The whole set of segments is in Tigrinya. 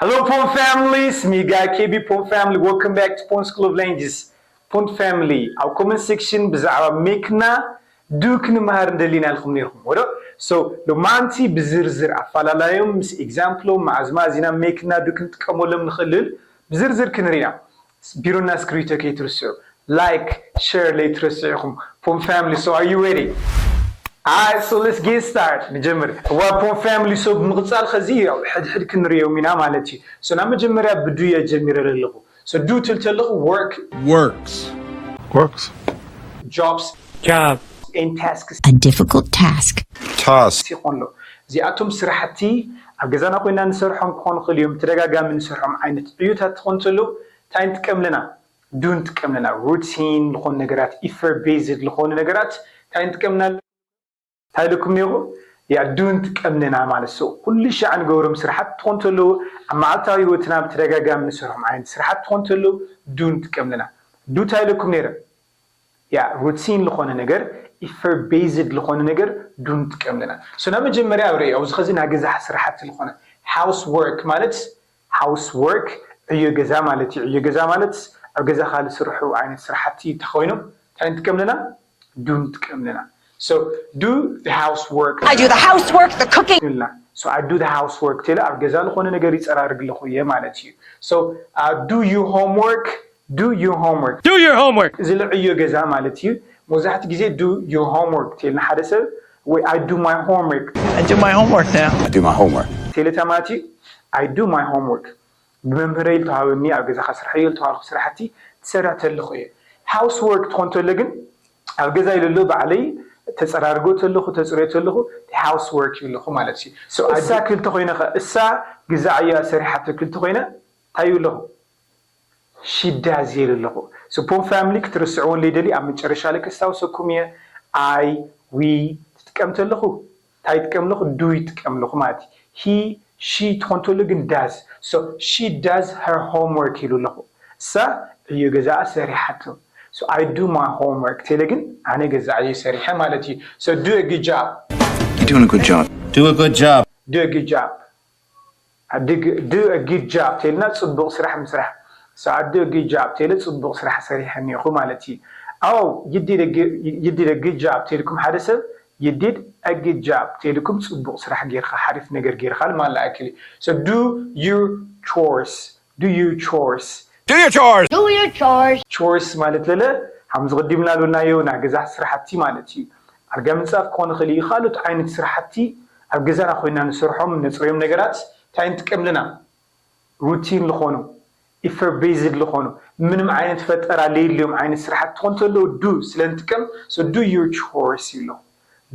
Hello Pon family, it's me guy K B Pon family. Welcome back to Pon School of Languages. Pon family, ኣብ comment section ብዛዕባ make እና do ክንመሃር እንደሊና ኢልኩም ነይርኩም ወዶ። So ሎማንቲ ብዝርዝር ኣፋላላዮም ምስ example ኦም መዓዝ መዓዝ ኢና make እና do ክንጥቀመሎም ንኽእል ብዝርዝር ክንሪና። ቢሮና እስክሪብቶ ከይትርስዑ። Like, share ለይትረስዑ ኢኹም። Pon family, so are you ready? Alright, so let's get started. ንጀምር። እዋ Pon family, so ብምቕጻል ኸዚ ያው ሕድሕድ ክንሪኦም ኢና ማለት እዩ። So ናብ መጀመርያ ብዱ እየ ጀሚረ ዘለኹ። So do ትብል ተለኹ work, Works. Works. jobs, Job. and tasks A difficult task. Task. ይኾን ኣሎ። እዚኣቶም ስራሕቲ ኣብ ገዛና ኮይና ንሰርሖም ክኾኑ ይኽእሉ እዮም። ተደጋጋሚ ንሰርሖም ዓይነት ዕዩታት ክኾኑ እንተለዉ እንታይ ንጥቀም ኣለና? Do ንጥቀም ኣለና። Routine ዝኾኑ ነገራት፣ effort based ዝኾኑ ነገራት እንታይ ንጥቀም ኣለና? እንታይ ኢልኩም እኒኹ? ያ do ንጥቀም ኣለና ማለት so ኩሉ ሻዕ ንገብሮም ስራሓት ትኾኑ እንተለዉ ኣብ መዓልታዊ ህይወትና ብተደጋጋሚ ንሰርሖም ዓይነት ስራሓት ትኾኑ እንተለዉ do ንጥቀም ኣለና። Do እንታይ ኢልኩም ነይረ? ያ routine ዝኾነ ነገር effort based ዝኾነ ነገር do ንጥቀም ኣለና። So ናብ መጀመርያ ኣብ ርእዮ ኣብዚ ኸዚ ናይ ገዛ ስራሕቲ ዝኾነ house work ማለት house work ዕዮ ገዛ ማለት እዩ። ዕዮ ገዛ ማለት ኣብ ገዛኻ ዝስርሑ ዓይነት ስራሕቲ እንተኾይኖም እንታይ ንጥቀም ኣለና? Do ንጥቀም ኣለና። So do the house work I do the housework, the cooking. ይብልና። So I do the house work ተለ ኣብ ገዛ ዝኾነ ነገር ይጸራርግ ኣለኹ እየ ማለት እዩ። So uh, do your homework, do your homework. Do your homework. እዚ ዕዮ ገዛ ማለት እዩ። መብዛሕትኡ ግዜ do your homework ተልና ሓደ ሰብ ወይ I do my homework I do my homework now. I do my homework. ተለ ተማቲ I do my homework ብመምህረይ ዝተዋህበኒ ኣብ ገዛኻ ስርሐዮ ዝተባልኩ ስራሕቲ ትሰርሕ ተለኹ እየ። House work ትኾን ተሎ ግን ኣብ ገዛ ኢለሎ ባዕለይ ተፀራርጎ ተለኹ ተፅርዮ ተለኹ house work ይብለኹ ማለት እዩ። So እሳ ክልተ ኮይነ ኸ እሳ ግዛዕ እያ ሰሪሓቶ ክልተ ኮይነ እንታይ ይብለኹ? She does ይብል ኣለኹ። So Pon family ክትርስዕዎ ለይደሊ ኣብ መጨረሻ ላይ ከስታውሰኩም እየ። I, we ትጥቀም ተለኹ እንታይ ይጥቀም ኣለኹ? Do ይጥቀም ኣለኹ ማለት እዩ። He, she ትኾን ተሎ ግን does. So she does her homework ኢሉ ኣለኹ። እሳ ዕዮ ገዛኣ ሰሪሓቶ። So I do my homework ተለ ግን ኣነ ገዛ ዕዮ ሰሪሐ ማለት እዩ። So do a good job. You're doing a good job. Do a good job. Do a good job. Do a good job ተልና ጽቡቕ ስራሕ ምስራሕ። So I do a good job ተለ ጽቡቕ ስራሕ ሰሪሐ እኒኹ ማለት እዩ። Oh, you did a good, you did a good job ተልኩም ሓደ ሰብ you did a good job ተልኩም ጽቡቕ ስራሕ ጌርካ ሓሪፍ ነገር ጌርካ ማለት ኣክሊ። So do your chores. Do your chores. Do your chores. Do your chores. Chores ማለት ለለ ከም ዝቕድምና ልብልናዮ ናይ ገዛ ስራሕቲ ማለት እዩ። ኣልጋ ምንጻፍ ክኾን ይኽእል እዩ። ካልኦት ዓይነት ስራሕቲ ኣብ ገዛና ኮይና ንሰርሖም ነፅርዮም ነገራት እንታይ ንጥቀም ኣለና? Routine ዝኾኑ effort based ዝኾኑ ምንም ዓይነት ፈጠራ ለየድልዮም ዓይነት ስራሕቲ ትኾን ተለዉ do ስለ ንጥቀም so do your chores ይብሎ።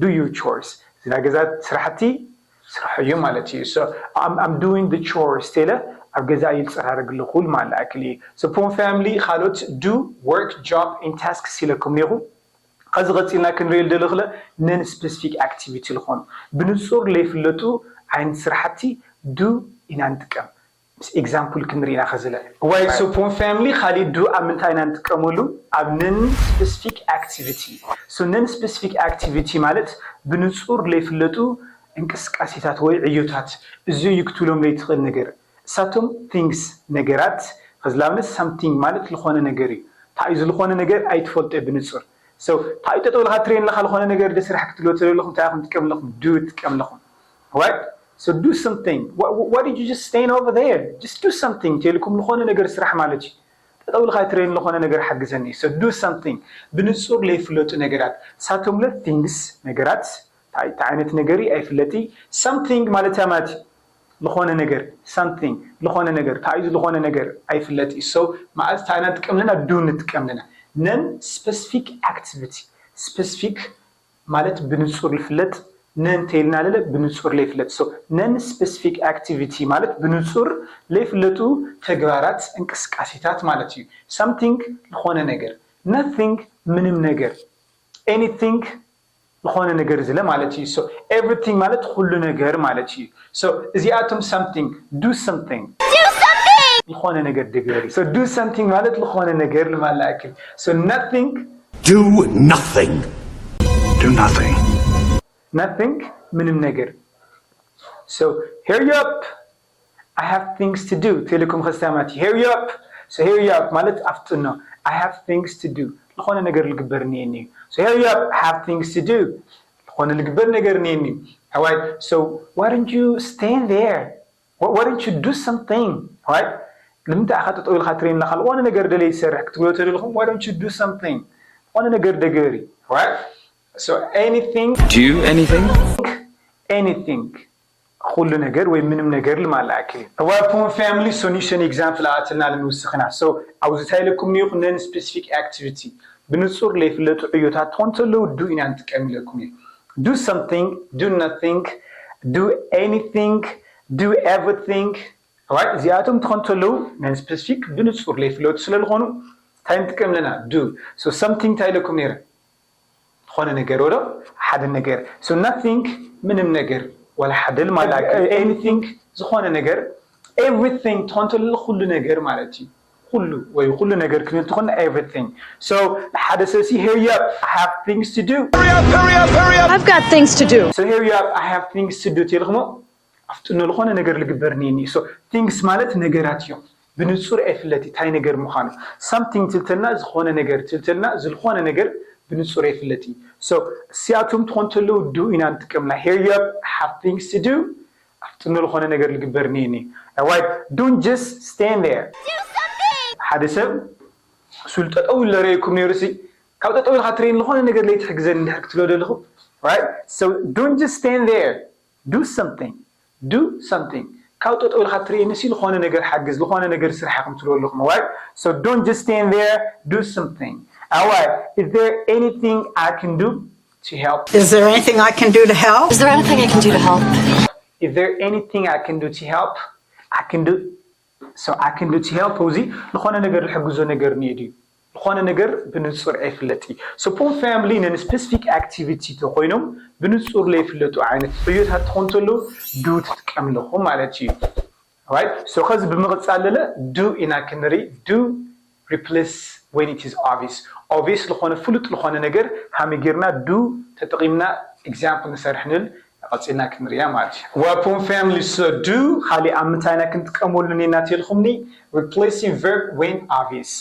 Do your chores እዚ ናይ ገዛ ስራሕቲ ስርሐዮ ማለት እዩ። So I'm, I'm doing the chores ተለ ኣብ ገዛ እየ ዝፀራረግ ኣለኹ ማለት ኣክል እዩ። So Pon family ካልኦት do, work, job and tasks ኢለኩም እኒኹ። ከዚ ቀፂልና ክንሪኦ ዝደለኹ ለ non specific activity ዝኾኑ ብንፁር ለይፍለጡ ዓይነት ስራሕቲ do ኢና ንጥቀም። ምስ example ክንርኢ ኢና ኸዚ ለ። Right, so Pon family ካሊእ do ኣብ ምንታይ ኢና ንጥቀመሉ? ኣብ non specific activity። So non specific activity ማለት ብንፁር ለይፍለጡ እንቅስቃሴታት ወይ ዕዮታት እዚ እዩ ክትብሎም ለይትኽእል ነገር እሳቶም things ነገራት ኸዚ ላብነት something ማለት ዝኾነ ነገር እዩ። እንታይ እዩ ዝኾነ ነገር ኣይትፈልጦ ብንፁር። So እንታይ እዩ ጠጠው ኢልካ ትርእየኒ ኣለኻ ዝኾነ ነገር ዶ ስራሕ ክትብሎ ተለኹም እንታይ ኢኹም ትጥቀም ኣለኹም? Do ትጥቀም ኣለኹም። Right? So do something. What, what did you just stand over there? Just do something. ተልኩም ዝኾነ ነገር ስራሕ ማለት እዩ። ጠጠው ኢልካ ትርእየኒ ዝኾነ ነገር ሓግዘኒ። So do something. ብንፁር ለይፍለጡ ነገራት። እሳቶም ለ things ነገራት እንታይ ዓይነት ነገር እዩ ኣይፍለጥ እዩ። Something ማለት ማለት ዝኾነ ነገር something ዝኾነ ነገር እንታይ እዩ ዝኾነ ነገር ኣይፍለጥ እዩ። So መዓዝ እንታይ ኢና ንጥቀም ኣለና? Do ንጥቀም ኣለና። Non specific activity specific ማለት ብንጹር ዝፍለጥ non ተይልና ለለ ብንጹር ለይፍለጥ። So non specific activity ማለት ብንጹር ለይፍለጡ ተግባራት እንቅስቃሴታት ማለት እዩ። Something ዝኾነ ነገር nothing ምንም ነገር anything ዝኾነ ነገር ዝለ ማለት እዩ። So everything ማለት ኩሉ ነገር ማለት እዩ። So እዚኣቶም something do something ዝኾነ ነገር ድገሪ። So do something ማለት ዝኾነ ነገር ንማለ ኣክል። So nothing Do nothing. Do nothing. Nothing ምንም ነገር። So hurry up I have things to do. ቴሌኮም ከስታማት hurry up. So hurry up ማለት ኣፍጥኖ። I have things to do. ዝኾነ ነገር ልግበር እኒኤኒ እዩ። So hurry up, I have things to do. ዝኾነ ልግበር ነገር እኒኤኒ እዩ። Alright, so why don't you stand there? Why don't you do something? Right? ንምንታይ ኢኻ ጠጠው ኢልካ ትርእየኒ ኣለኻ? ዝኾነ ነገር ደለይ ትሰርሕ ክትብሎ ተደለኹም why don't you do something? ዝኾነ ነገር ደገሪ። Right? So anything. Do anything? Anything. ኩሉ ነገር ወይ ምንም ነገር ልማላ ኣክል እዋኩም family solution example ኣትና ልንውስኽና so ኣብዚ እንታይ ኢለኩም ኒኹ non specific activity ብንጹር ለይፍለጡ ዕዮታት ትኾን ተለዉ do ኢና ንጥቀም ኢለኩም እዩ do something do nothing do anything do everything right እዚኣቶም ትኾን ተለዉ non specific ብንጹር ለይፍለጡ ስለ ዝኾኑ እንታይ ንጥቀም ኣለና do so something እንታይ ኢለኩም ነይረ ዝኾነ ነገር ወዶ ሓደ ነገር so nothing ምንም ነገር ወላ ሓደ ማለት anything ዝኾነ ነገር everything ትኾን ተሎ ኩሉ ነገር ማለት እዩ ኩሉ ወይ ኩሉ ነገር ክንብል ትኾን everything so ሓደ ሰብ ሲ hurry up I have things to do I've got things to do. So hurry up I have things to do ትልኽሞ ኣፍጥኖ ዝኾነ ነገር ልግበር ኒኒ so things ማለት ነገራት እዮም ብንጹር ኣይፍለጥ እንታይ ነገር ምዃኑ something ትልተልና ዝኾነ ነገር ትልተልና ዝኾነ ነገር ብንጹር ኣይፍለጥ so ሲኣቶም ትኾን ተለዉ do ኢና ንጥቀምና hurry up I have things to do ኣፍጥኖ ዝኾነ ነገር ልግበር ኒኒ right don't just stand there ሓደ ሰብ ሱል ጠጠው ኢሉ ረይኩም ነይሩ ሲ ካብ ጠጠው ኢልካ ትሬን ዝኾነ ነገር ለይትሕግዘን እንድሕር ክትብሎ ደለኹ right so don't just stand there do something do something ካብ ጠጠው ኢልካ ትርእየኒ ሲ ዝኾነ ነገር ሓግዝ ዝኾነ ነገር ስራሕ ከም ትብሉ ኣለኹም right so don't just stand there do something ኣዋይ is there anything I can do to help Is there anything I can do to help? Is there anything I can do to help? is there anything I can do to help I can do so I can do to help እዚ ዝኾነ ነገር ዝሕግዞ ነገር ኒድ እዩ ዝኾነ ነገር ብንጹር ኣይፍለጥ እዩ so ፖም family ነን specific activity ተኮይኖም ብንጹር ለይፍለጡ ዓይነት ዕዮታት ትኾን ተሎ do ትጥቀም ኣለኹ ማለት እዩ right so ከዚ ብምቕጻል ለለ do ኢና ክንርኢ do replace when it is obvious obvious ዝኾነ ፍሉጥ ዝኾነ ነገር ሃመይ ጌርና do ተጠቒምና example ንሰርሕ ንብል ቀጺልና ክንሪኣ ማለት እዩ ዋፖን family so do ካሊእ ኣብ ምንታይና ክንጥቀመሉ ኒና ተልኹምኒ replacing verb when obvious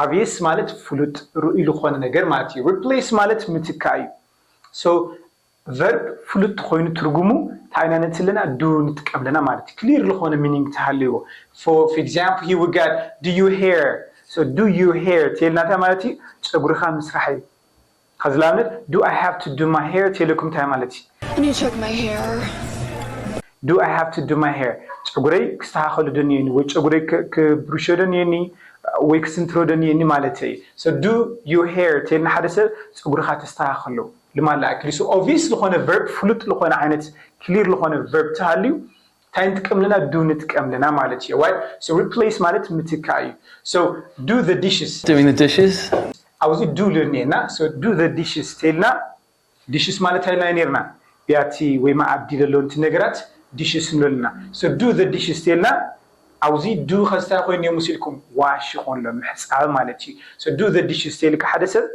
obvious ማለት ፍሉጥ ርኡይ ዝኾነ ነገር ማለት እዩ replace ማለት ምትካ እዩ so verb ፍሉጥ ኮይኑ ትርጉሙ ታይና ነትለና do ንጥቀምለና ማለት እዩ clear ዝኾነ meaning ተሃልዎ for example here we got do you hair so do you hair ተልናታ ማለት እዩ ጸጉርኻ ምስራሕ እዩ ከዚ ላብነት do I have to do my hair ቴለኩም እንታይ ማለት እዩ When you took my hair. do I have to do my hair ጸጉረይ ክስተኻኸሉ ዶ እኒአኒ ወይ ጸጉረይ ክብርሾ ዶ እኒአኒ ወይ ክስንትሮ ዶ እኒአኒ ማለት እዩ so do your hair ቴልና ሓደ ሰብ ጸጉርኻ ተስተኻኸሎ ልማላ ኣክሊ so obvious ዝኾነ verb ፍሉጥ ዝኾነ ዓይነት clear ዝኾነ verb ተሃልዩ እንታይ ንጥቀምለና do ንጥቀምለና ማለት እዩ right so replace ማለት ምትካ እዩ so do the dishes Doing the dishes. ኣብዚ do ልብል ኒኤና so do the dishes ተልና dishes ማለት ኣይና ነርና ቢያቲ ወይ መኣዲ ለለውንቲ ነገራት dishes ንብለና so do the dishes ተልና ኣብዚ do ከስታይ ኮይኑ እዮም ሲልኩም wash ይኾንሎ ምሕፃብ ማለት እዩ so do the dishes ተልካ ሓደ ሰብ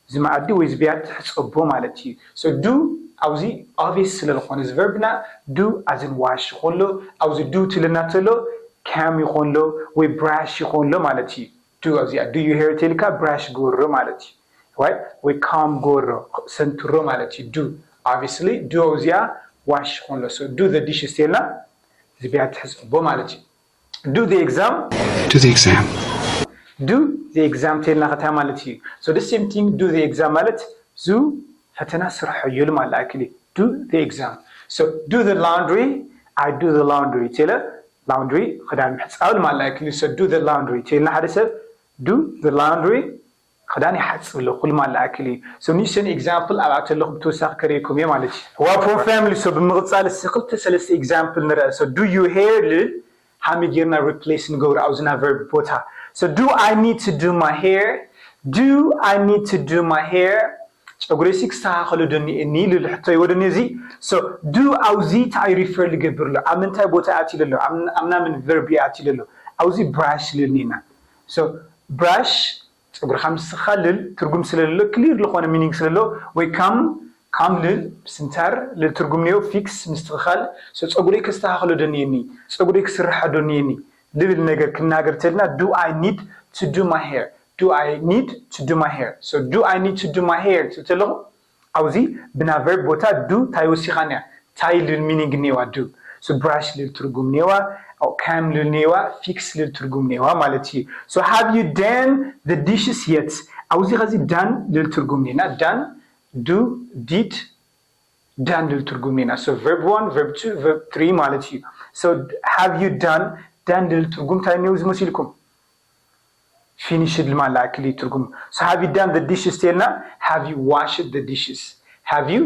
እዚ መኣዲ ወይ እዚ ቢያቲ ሕፀቦ ማለት እዩ so do ኣብዚ obvious ስለ ዝኾነ እዚ verb ና do as in wash ይኾንሎ ኣብዚ do ትልና ተሎ comb ይኾንሎ ወይ brush ይኾንሎ ማለት እዩ do ኣብዚኣ do your hair ተልካ brush ግበሮ ማለት እዩ right ወይ comb ግበሮ ሰንትሮ ማለት እዩ do obviously do ኣብዚኣ wash ይኾንሎ so do the dishes ተልና እዚ ቢያቲ ሕፀቦ ማለት እዩ do the exam Do the exam. do the exam ተልና ከታ ማለት እዩ so the same thing do the exam ማለት ዙ ፈተና ስርሖ ይል ማለት ኣክሊ do the exam so do the laundry I do the laundry ተለ laundry ክዳን ምሕፃብ ማለት ኣክሊ so do the laundry ተልና ሓደ ሰብ do the laundry ክዳን ይሓፅብ ኣለኹ ማለት ኣክሊ so ንእሽተን example ኣብኣ ተለኹ ብተወሳኺ ከርእየኩም እየ ማለት እዩ ዋፖን family so ብምቕፃል ሲ ክልተ ሰለስተ example ንርአ so do you hair ልል ሃመይ ጌርና replace ንገብሮ ኣብዝና verb ቦታ so do I need to do my hair do I need to do my hair ጨጉረይሲ ክስተኻኸሎ ዶ እኒኤኒ ልል ሕቶ ይወደኒ እዚ so do ኣብዚ እንታይ refer ልገብር ኣሎ ኣብ ምንታይ ቦታ ኣትዩ ኣሎ ኣብ ምናምን verb ኣትዩ ኣሎ ኣብዚ brush ልል ኒና so brush ጸጉርኻ ምስኻ ልል ትርጉም ስለለሎ clear ዝኾነ meaning ስለለዎ ወይ comb ካም ልል ስንታር ልል ትርጉም ነዮ ፊክስ ምስትኽኻል። So ፀጉረይ ከስተኻኽሎ ዶ እኒየኒ፣ ፀጉረይ ክስርሖ ዶ እኒየኒ ልብል ነገር ክናገር ተልና do I need to do my hair? Do I need to do my hair? So do I need to do my hair ትብል ተለኹ ኣብዚ ብና ቨርብ ቦታ do ታይ ወሲኻን እያ? ታይ ልብል ሚኒንግ እኒዋ do? So ብራሽ ልብል ትርጉም እኒዋ፣ ካም ልብል እኒዋ፣ ፊክስ ልብል ትርጉም እኒዋ ማለት እዩ። So have you done the dishes yet? ኣብዚ ኸዚ ዳን ልብል ትርጉም እኒና ዳን do did ዳን ልብል ትርጉም እኒና። So verb one, verb two, verb three ማለት እዩ። So have you done? ዳን ልብል ትርጉም እንታይ እኒው ዝመሲልኩም? ፊኒሽድ ማለት ኣክል እዩ ትርጉም። So have you done the dishes ተልና have you washed the dishes? Have you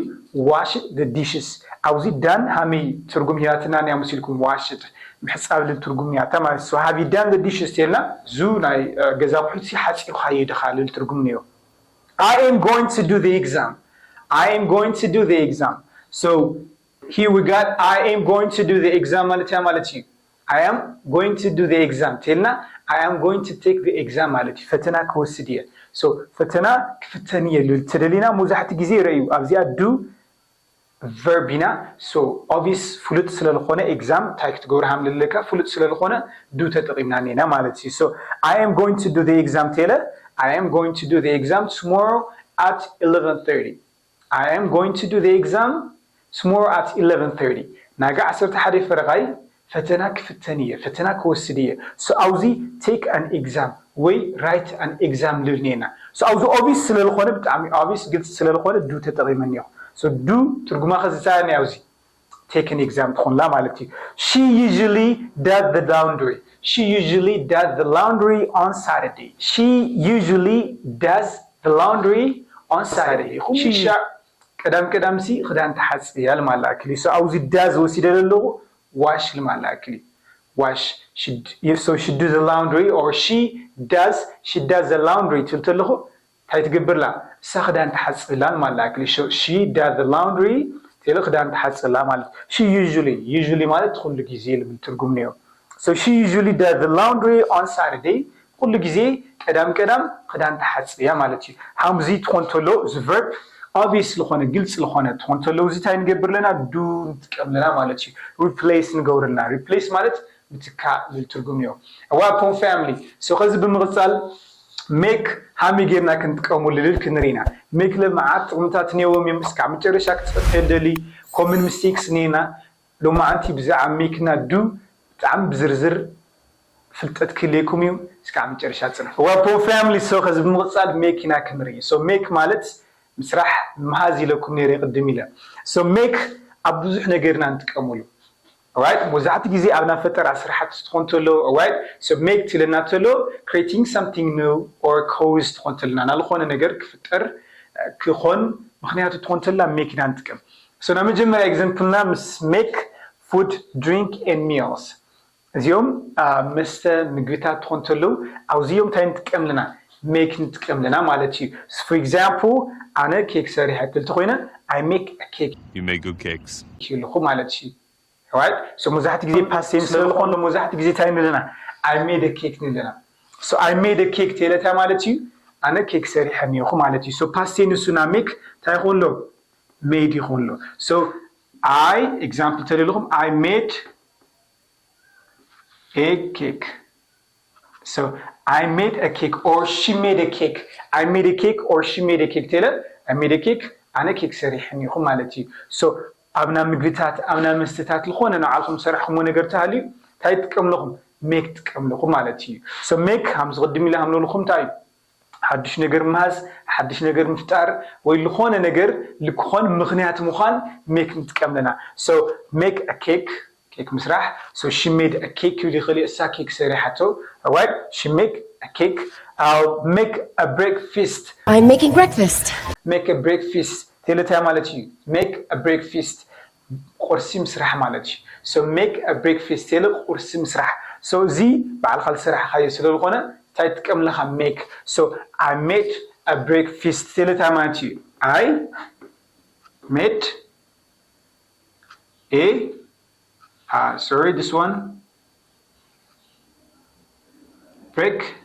washed the dishes? ኣብዚ ዳን ሃመይ ትርጉም ሂባትና እኒያ መሲልኩም ዋሽድ ምሕፃብ ልብል ትርጉም እኒያታ ማለት። So have you done the dishes ተልና ዙ ናይ ገዛ ኩሒት ሓፂርካዮ ድኻ ልብል ትርጉም እኒዮ። I am going to do the exam. I am going to do the exam. So here we got I am going to do the exam ማለት እያ ማለት እዩ። I am going to do the exam ተልና I am going to take the exam ማለት እዩ። ፈተና ክወስድ እየ። So ፈተና ክፍተን እየ ልብል ተደሊና መብዛሕትኡ ግዜ ረእዩ ኣብዚኣ do ቨርብ ኢና። So ኦቪስ ፍሉጥ ስለ ዝኾነ ኤግዛም እንታይ ክትገብር ሃም ልልካ ፍሉጥ ስለ ዝኾነ do ተጠቒምና እኒና ማለት እዩ። So I am going to do the exam ተለ I am going to do the exam tomorrow at eleven thirty. I am going to do the exam tomorrow at eleven thirty. ናጋ ዓሰርተ ሓደ ፈረቓይ ፈተና ክፍተን እየ፣ ፈተና ክወስድ እየ። So ኣብዚ take an exam ወይ write an exam ልብል እኒና። So ኣብዚ ኦቪስ ስለ ዝኾነ ብጣዕሚ ኦቪስ ግልፂ ስለ ዝኾነ do ተጠቒመ እኒኹ። So do ትርጉማ ከዚ እንታይ እያ ኣብዚ take an exam ትኾንላ ማለት እዩ። She usually does the laundry. She usually does the laundry on Saturday. She usually does the laundry on Saturday. ኩሉ ሻዕ ቀዳም ቀዳም ሲ ክዳን ትሓጽብ እያ ልማላ ኣክሊ። So ኣብዚ does ወሲደ ዘለኹ wash ልማላ ኣክሊ። Wash. She, so she do the laundry or she does, she does the laundry ትብል ተለኹ እንታይ ትገብርላ? እሳ ክዳን ትሓጽብላ ማለት ኣክሊ። She does the laundry ተለ ክዳን ትሓጽብላ ማለት። She usually, usually ማለት ኩሉ ግዜ ልብል ትርጉም ነዮ። So she usually does the laundry on Saturday. ኩሉ ግዜ ቀዳም ቀዳም ክዳን ትሓጽብ እያ ማለት እዩ። ሃምዚ ትኾን ተሎ እዚ ቨርብ ኦብቪየስ ዝኾነ ግልጽ ዝኾነ ትኾን ተሎ እዚ እንታይ ንገብር ኣለና? Do ንጥቀም ኣለና ማለት እዩ። ሪፕሌስ ንገብር ኣለና። ሪፕሌስ ማለት ምትካእ ዝብል ትርጉም እዩ። Welcome family. So ከዚ ብምቕጻል ሜክ ሃመይ ጌርና ክንጥቀመሉ ልብል ክንርኢ ኢና። ሜክ ለመዓት ጥቕምታት እኒኦዎም እዮም። እስካብ መጨረሻ ክትጸፍሕ ደሊ ኮመን ሚስቴክስ እኒና ሎማዓንቲ ብዛዕባ ሜክና ዱ ብጣዕሚ ብዝርዝር ፍልጠት ክህልየኩም እዩ። እስካብ መጨረሻ ጽንሑ። Welcome family. So ከዚ ብምቕጻል ሜክ ኢና ክንርኢ። So ሜክ ማለት ምስራሕ ምሃዝ ኢለኩም ነይረ ቅድም ኢለ። So ሜክ ኣብ ብዙሕ ነገርና ንጥቀመሉ። Alright? መብዛሕትኡ ግዜ ኣብ ናይ ፈጠራ ስራሕቲ ትኾን ተሎ፣ alright? So ሜክ ትለና ተሎ creating something new or cause ትኾን ተለና ናልኾነ ነገር ክፍጠር ክኾን ምኽንያቱ ትኾን ተላ ሜክ ኢና ንጥቀም። So ናይ መጀመርያ ኤግዛምፕልና ምስ make food, drink and meals እዚኦም መስተ ምግብታት ትኾን ተለዉ ኣብዚኦም እንታይ ንጥቀም ኣለና? ሜክ ንጥቀም ኣለና ማለት እዩ። For example ኣነ ኬክ ሰሪሐ ክልተ ኮይነ I make a cake You make good cakes. ይልኹ ማለት እዩ። Right? So መብዛሕትኡ ግዜ ፓስት ቴንስ ስለዝኾነ መብዛሕትኡ ግዜ እንታይ ንለና? I made a cake ንለና። So I made a cake ተለታ ማለት እዩ ኣነ ኬክ ሰሪሐ እኒኹ ማለት እዩ። So ፓስት ቴንሱ ና ሜክ እንታይ ይኾን ኣሎ? ሜድ ይኾን ኣሎ። So I example ተለልኹም I made a cake. So I made a cake or she made a cake. I made a cake or she made a cake. Taylor, I made a cake. ኣነ ኬክ ሰሪሐ እኒኹ ማለት እዩ። So ኣብና ምግብታት ኣብና መስተታት ዝኾነ ንዓኹም ሰራሕኩሞ ነገር ተሃልዩ እንታይ ትጥቀምለኹም? ሜክ ትጥቀምለኹም ማለት እዩ። So ሜክ ሃምዚ ቅድም ኢለ ሃምለልኹም እንታይ እዩ? ሓድሽ ነገር ምሃዝ፣ ሓድሽ ነገር ምፍጣር ወይ ዝኾነ ነገር ልክኾን ምኽንያት ምዃን ሜክ ንጥቀም ኣለና። So make a cake ኬክ ምስራሕ። So she made a cake ክብል ይኽእል እዩ። እሳ ኬክ ሰሪሓቶ። Alright? She make a cake. I'll make a breakfast. I'm making breakfast. Make a breakfast ተለታይ ማለት እዩ። Make a breakfast ቁርሲ ምስራሕ ማለት እዩ። So make a breakfast ተለ ቁርሲ ምስራሕ። So እዚ ባዕልኻ ዝሰራሕኻዮ ስለ ዝኾነ እንታይ ትጥቀም ኣለኻ? Make. So I made a breakfast ተለታይ ማለት እዩ። I made a uh, sorry this one breakfast.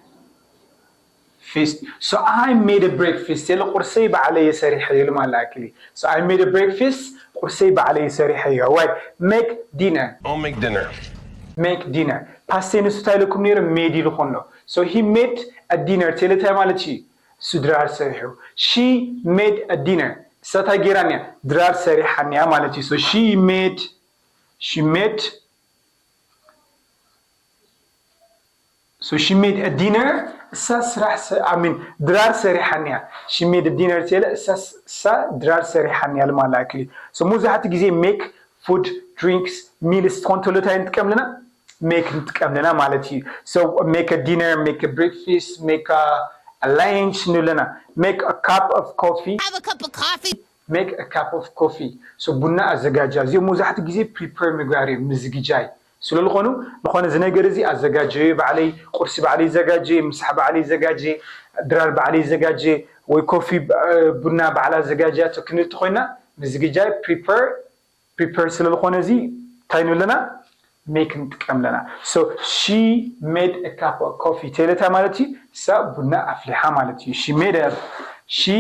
So I made a breakfast. የለ ቁርሰይ ባዕለይ የሰሪሐ የሉ ማለት ኣክሊ። So I made a breakfast. ቁርሰይ ባዕለይ የሰሪሐ ዩ። Why? Make dinner. I'll make dinner. Make dinner. Past tense እንታይ ኢለኩም ነይረ? Made ኢሉ ኮሎ። So he made a dinner. ቴለ እንታይ ማለት እዩ? እሱ ድራር ሰሪሑ። She made a dinner. እሳ እንታይ ገይራ እኒያ? ድራር ሰሪሓ እኒያ ማለት እዩ። So she made she made So she made a dinner. እሳ ስራሕ I mean ድራር ሰሪሓ እኒያ። She made a dinner ቴለ እሳ ድራር ሰሪሓ እኒያ ልማላ ኣክሊ። So ሙዛሕቲ ግዜ make food drinks meals ትኾን ተሎ እንታይ ንጥቀም ኣለና? Make ንጥቀም ኣለና ማለት እዩ። So make a dinner, make a breakfast, make a lunch ንብለና። Make a cup of coffee. Have a cup of coffee. Make a cup of coffee. So ቡና ኣዘጋጃ። እዚኦም መብዛሕትኡ ግዜ prepare ምግባር እዮም፣ ምዝግጃይ። ስለዝኾኑ ዝኾነ እዚ ነገር እዚ ኣዘጋጀዩ ባዕለይ፣ ቁርሲ ባዕለይ ዘጋጀየ፣ ምሳሕ ባዕለይ ዘጋጀየ፣ ድራር ባዕለይ ዘጋጀየ ወይ ኮፊ ቡና ባዕላ ኣዘጋጀያቶ ክንብል ተኾይና ምዝግጃይ prepare prepare ስለዝኾነ እዚ እንታይ ንብለና make ንጥቀም ኣለና። So she made a cup of coffee. ቴለታ ማለት እዩ እሳ ቡና ኣፍሊሓ ማለት እዩ። She made a she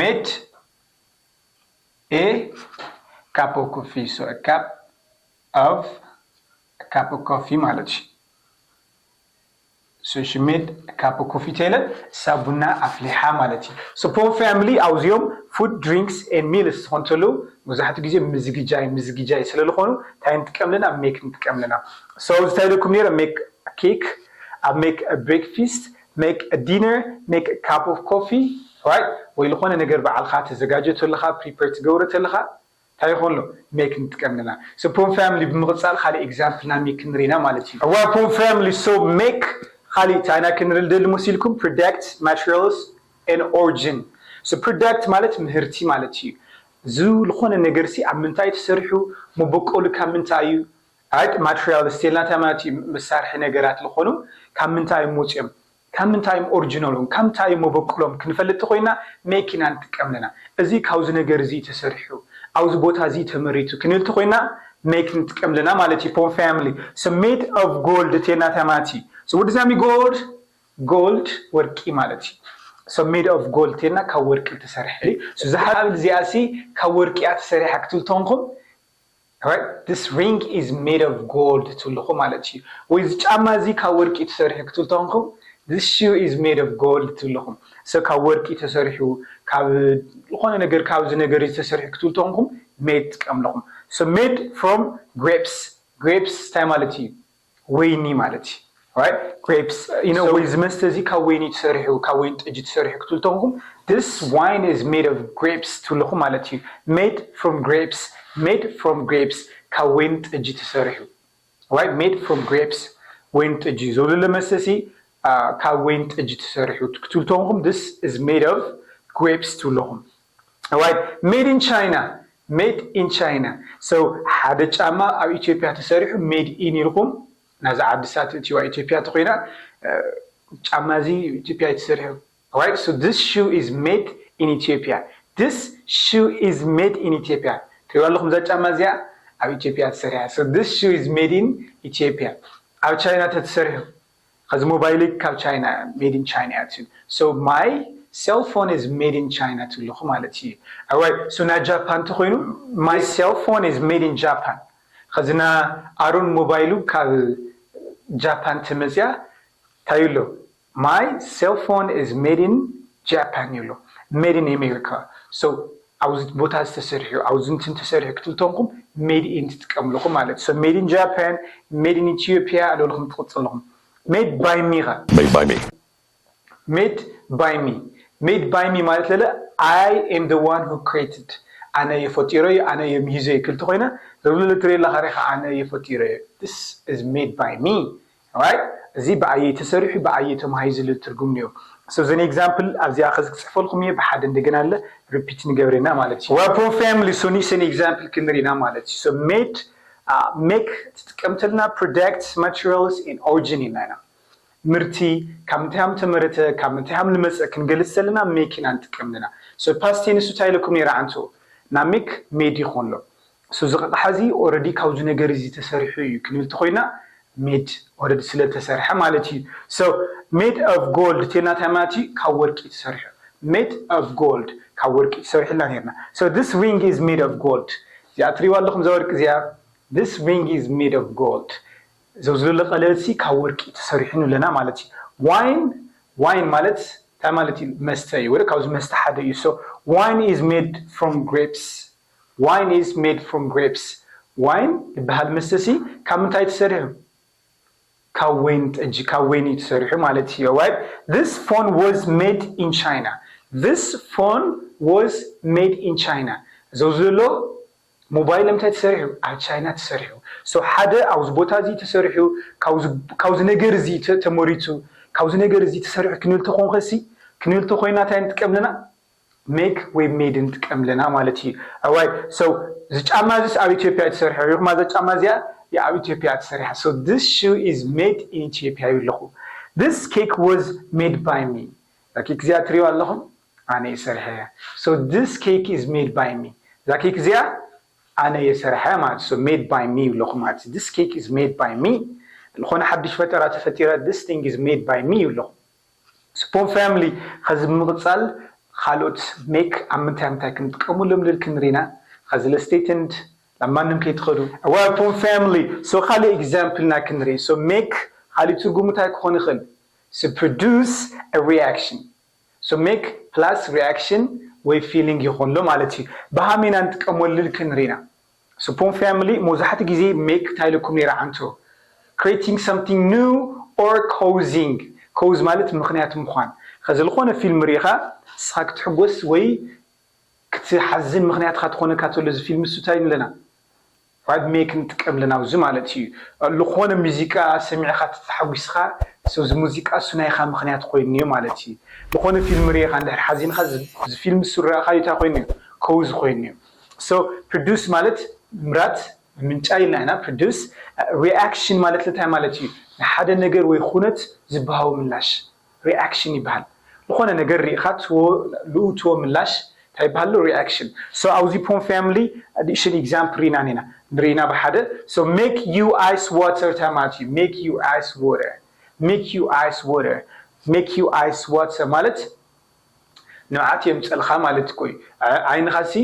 made a cup of coffee. So a cup of a cup of coffee ማለት እዩ። So she made a cup of coffee ቴለ እሳ ቡና ኣፍሊሓ ማለት እዩ። So ፖም ፋሚሊ ኣብዚኦም food drinks and meals ዝኾን ተለዉ መብዛሕትኡ ግዜ ምዝግጃይ ምዝግጃይ ስለዝኾኑ እንታይ ንጥቀም ኣለና? Make ንጥቀም ኣለና። So እዚ እንታይ ኢለኩም ነይረ? Make cake, make a breakfast, make a dinner, make a cup of coffee, right? ወይ ዝኾነ ነገር ባዕልኻ ተዘጋጀ ተለኻ prepare ትገብሮ ተለኻ እንታይ ይኾን ኣሎ make ንጥቀም ኣለና። So ፖም ፋሚሊ ብምቕፃል ካልእ example ና make ክንርኢና ማለት እዩ። እዋ ፖም ፋሚሊ so make ካልእ እንታይ ኢና ክንርኢ ልደሊ መሲልኩም? Product, materials and origin. So product ማለት ምህርቲ ማለት እዩ። እዚ ዝኾነ ነገር ሲ ኣብ ምንታይ ተሰሪሑ፣ መበቆሉ ካብ ምንታይ እዩ? Right? Materials ቴልና እንታይ ማለት እዩ? መሳርሒ ነገራት ዝኾኑ ካብ ምንታይ እዮም መፂኦም? ካብ ምንታይ እዮም ኦሪጂናሎም? ካብ ምንታይ እዮም መበቆሎም? ክንፈልጥ ተኾይና make ኢና ንጥቀም ኣለና። እዚ ካብዚ ነገር እዚ ተሰሪሑ፣ ኣብዚ ቦታ እዚ ተመሪቱ ክንብል ተኾይና make ንጥቀም ኣለና ማለት እዩ። ፖም ፋሚሊ so made of gold ቴልና እንታይ ማለት እዩ? So what does that mean gold? Gold ወርቂ ማለት እዩ። So made of gold ቴልና ካብ ወርቂ ተሰርሐ። So እዛ ሓብል እዚኣ ሲ ካብ ወርቂ እያ ተሰሪሓ ክትብል ተኾንኩም Right? This ring is made of gold ትብልኹ ማለት እዩ። ወይ እዚ ጫማ እዚ ካብ ወርቂ ተሰሪሑ ክትብል ተኾንኩም this shoe is made of gold ትብልኹም። So ካብ ወርቂ ተሰሪሑ ካብ ዝኾነ ነገር ካብዚ ነገር እዚ ተሰሪሑ ክትብል ተኾንኩም made ትጥቀም ኣለኹም። So made from grapes. Grapes እንታይ ማለት እዩ? ወይኒ ማለት እዩ። Right? Grapes you know ወይ እዚ መስተ እዚ ካብ ወይኒ ተሰሪሑ ካብ ወይኒ ጠጅ ተሰሪሑ ክትብል ተኾንኩም this wine is made of grapes ትብልኹ ማለት እዩ። Made from grapes. Made from grapes ካብ ወይኒ ጠጅ ተሰሪሑ። Right? Made from grapes ወይኒ ጠጅ እዩ። ዝብልለ መስተ ሲ ካብ ወይኒ ጠጅ ተሰሪሑ ክትብል ተኾንኩም this is made of grapes ትብልኹም። Right? Made in China. Made in China. So ሓደ ጫማ ኣብ ኢትዮጵያ ተሰሪሑ made in ኢልኩም ናዛ ዓዲ ሳት እትዋ ኢትዮጵያ ተኾይና ጫማ እዚ ኢትዮጵያ እዩ ተሰሪሑ። Right? So this shoe is made in Ethiopia. This shoe is made in Ethiopia. ትሪዋ ኣለኹም እዛ ጫማ እዚኣ ኣብ ኢትዮጵያ ተሰሪሓ። So this shoe is made in Ethiopia. ኣብ ቻይና ተተሰሪሑ ከዚ ሞባይል ካብ ቻይና made in China እያ ትብል። So my cell phone is made in China ትብልኹ ማለት እዩ። Alright, so ናይ ጃፓን ተኾይኑ my cell phone is made in Japan. ከዚ ና ኣሮን ሞባይሉ ካብ ጃፓን ትመፅያ እንታይ ኣሎ? My cell phone is made in Japan ይብሎ። Made in America. So ኣብዚ ቦታ ዝተሰርሑ ኣብዚ እንትን ተሰርሑ ክትልተንኩም made in ትጥቀምልኹ ማለት so made in Japan, made in Ethiopia ኣለልኹም ትቕፅልኹም። Made by me ኸ? Made by me. Made by me. Made by me ማለት ለለ I am the one who created. ኣነ የፈጢሮ እዩ ኣነ የሚይዞ ይክል ተኮይነ ርብልል ትሪላ ካሪኻ ኣነ የፈጢሮ እዩ. This is made by me. Right? እዚ ብኣየ ተሰሪሑ ብኣየ ተማሂዙ ዝብል ትርጉም እኒኦ። So ዘን example ኣብዚኣ ከዚ ክፅሕፈልኩም እየ ብሓደ እንደገና ኣለ repeat ንገብረና ማለት እዩ። Weapon family so ኒሰን example ክንሪና ማለት እዩ። So made make ትጥቀምተልና product materials in origin ኢና ኢና ምርቲ ካብ ምንታይ ሃም ተመረተ ካብ ምንታይ ሃም ንመፀ ክንገልፅ ዘለና make ኢና ንጥቀም ኣለና። So past tense እንታይ ኢለኩም ነይረ ዓንቶ ናብ make made ይኾን ኣሎ። So እዚ ቃልሓ እዚ already ካብዚ ነገር እዚ ተሰሪሑ እዩ ክንብል ተኮይና made already ስለተሰርሐ ማለት እዩ። So made of gold ተልና እንታይ ማለት እዩ? ካብ ወርቂ ተሰሪሑ። Made of gold ካብ ወርቂ ተሰሪሑ ኢልና ነርና። So this ring is made of gold። እዚኣ ትሪዋ ኣለኹም እዛ ወርቂ እዚኣ። This ring is made of gold። እዚ ዘሎ ቀለበት ሲ ካብ ወርቂ ተሰሪሑ ኣለና ማለት እዩ። Wine wine ማለት እንታይ ማለት እዩ? መስተ እዩ። ወደ ካብዚ መስተ ሓደ እዩ። So wine is made from grapes። Wine is made from grapes። Wine ዝበሃል መስተ ሲ ካብ ምንታይ ተሰሪሑ? ካብ ወይን ጠጅ ካብ ወይን እዩ ተሰሪሑ ማለት እዩ። Right? This phone was made in China። This phone was made in China። እዚ ዘሎ ሞባይል ምንታይ ተሰሪሑ? ኣብ ቻይና ተሰሪሑ። So ሓደ ኣብዚ ቦታ እዚ ተሰሪሑ ካብዚ ነገር እዚ ተመሪቱ ካብዚ ነገር እዚ ተሰሪሑ ክንብል ተኾንከ ሲ ክንብል ተኮይና እንታይ ንጥቀም ኣለና? make ወይ made ንጥቀም ኣለና ማለት እዩ። Right? So እዚ ጫማ እዚስ ኣብ ኢትዮጵያ እዩ ተሰሪሑ። ሪኹማ እዛ ጫማ እዚኣ ኣብ ኢትዮጵያ ተሰሪሓ። So this shoe is made in Ethiopia ይብለኹ። This cake was made by me። እዛ ኬክ እዚኣ ትሪዋ ኣለኹም? ኣነ እየ ሰሪሐያ። So this cake is made by me። እዛ ኬክ እዚኣ ኣነ እየ ሰሪሐያ ማለት። So made by me ይብለኹ ማለት። This cake is made by me። ዝኾነ ሓድሽ ፈጠራ ተፈጢረ፣ this thing is made by me ይብለኹ። So ፖም ፋሚሊ ከዚ ብምቕጻል ካልኦት make ኣብ ምንታይ ምንታይ ክንጥቀሙሎም ልል ክንሪና ከዚ ለ stay tuned ኣብ ማንም ከይትኸዱ። Well ፖም ፋሚሊ so ካልእ example ና ክንርኢ። So make ካልእ ትርጉሙ እንታይ ክኾን ይኽእል? So produce a reaction። So make plus reaction ወይ feeling ይኾንሎ ማለት እዩ። ብሃም ኢና ንጥቀመሉ ክንሪና። So ፖም ፋሚሊ መብዛሕትኡ ግዜ make እንታይ ኢለኩም ነይረ ዓንቶ? Creating something new or causing። Cause ማለት ምኽንያት ምዃን። ከዚ ዝኾነ ፊልም ርኢኻ ንስኻ ክትሕጎስ ወይ ክትሓዝን ምኽንያትካ ትኾነካ ተሎ እዚ ፊልም እሱ እንታይ ኣለና? Right? make ንጥቀም ኣለና ኣብዚ ማለት እዩ። ዝኾነ ሙዚቃ ሰሚዕኻ ተተሓጒስኻ እዚ ሙዚቃ እሱ ናይኻ ምኽንያት ኮይኑ እዩ ማለት እዩ። ዝኾነ ፊልም ርኢኻ እንድሕር ሓዚንኻ እዚ ፊልም እሱ ረእኻዩ እንታይ ኮይኑ እዩ? Cause ኮይኑ እዩ። So produce ማለት ምምራት ምምንጫው ኢልና ኢና። Produce reaction ማለት እንታይ ማለት እዩ? ንሓደ ነገር ወይ ኩነት ዝበሃው ምላሽ reaction ይበሃል። ዝኾነ ነገር ርኢኻ ልእትዎ ምላሽ እንታይ ይበሃል? Reaction። So ኣብዚ ፖም ፋሚሊ addition example ርኢና ኔና ንርኢና ብሓደ። So make you ice water እንታይ ማለት እዩ? Make you ice water። Make you ice water። Make you ice water ማለት ንብዓት የምፀልኻ ማለት እኮ እዩ። ዓይንኻ ሲ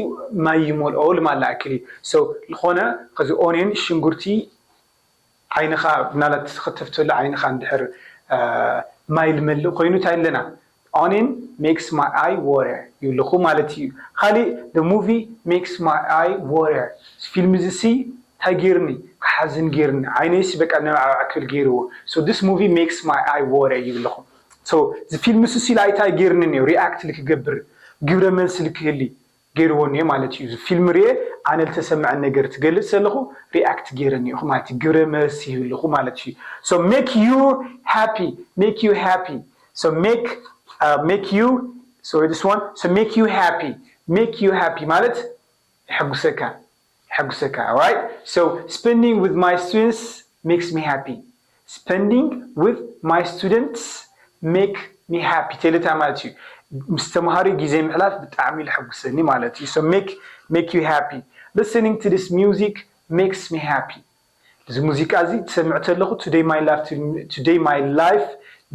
ማይ ይመልኦ ልማላ ኣክል እዩ። So ዝኾነ ከዚ ኦኔን ሽንጉርቲ ዓይንኻ ምናልባት ክትከፍተሉ ዓይንኻ እንድሕር ማይ ልመልእ ኮይኑ እንታይ ኣለና? Onion makes my eye water ይብልኹ ማለት እዩ። ካሊእ the movie makes my eye water ፊልም እዚ ሲ እንታይ ገይርኒ? ክሓዝን ገይርኒ። ዓይነይሲ በቃ ንብዓዕ ክብል ገይርዎ። So this movie makes my eye water ይብልኹ። So እዚ ፊልም እሱ ሲ እንታይ ገይርኒ? React ልክገብር ግብረ መልሲ ልክህሊ ገይርዎ እኒኦ ማለት እዩ። እዚ ፊልም ርኤ ኣነ ልተሰምዐን ነገር ትገልፅ ዘለኹ react ገይረ እኒኦኹ ማለት እዩ። ግብረ መልሲ ይህልኹ ማለት እዩ። So make you happy make you happy so make uh, make you so this one so make you happy make you happy ማለት የሐጉሰካ የሐጉሰካ። Right? So spending with my students makes me happy spending with my students make me happy ተይለ እንታይ ማለት እዩ? ምስ ተምሃሮ ግዜ ምሕላፍ ብጣዕሚ እዩ ለሐጉሰኒ ማለት እዩ። So make make you happy listening to this music makes me happy እዚ ሙዚቃ እዚ ትሰምዕ ተለኹ today my life today my life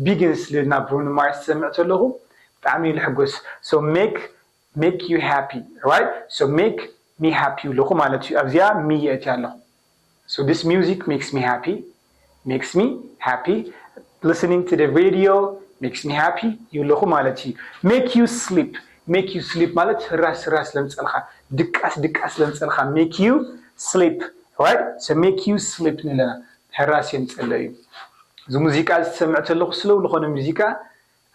begins ልልና ብሩኖ ማርስ ትሰምዕ ተለኹ ብጣዕሚ እዩ ለሐጎስ። So make make you happy right? So make me happy ይብለኹ ማለት እዩ። ኣብዚኣ me የእትያ ኣለኹ። So this music makes me happy makes me happy listening to the radio makes me happy ይብለኹ ማለት እዩ። Make you sleep make you sleep ማለት ህራስ ህራስ ለምፀልካ ድቃስ ድቃስ ለምፀልካ make you sleep right? So make you sleep ንለና ህራስ የምፀለ እዩ። እዚ ሙዚቃ እዚ ትሰምዕ ተለኹ ስለው ዝኾነ ሙዚቃ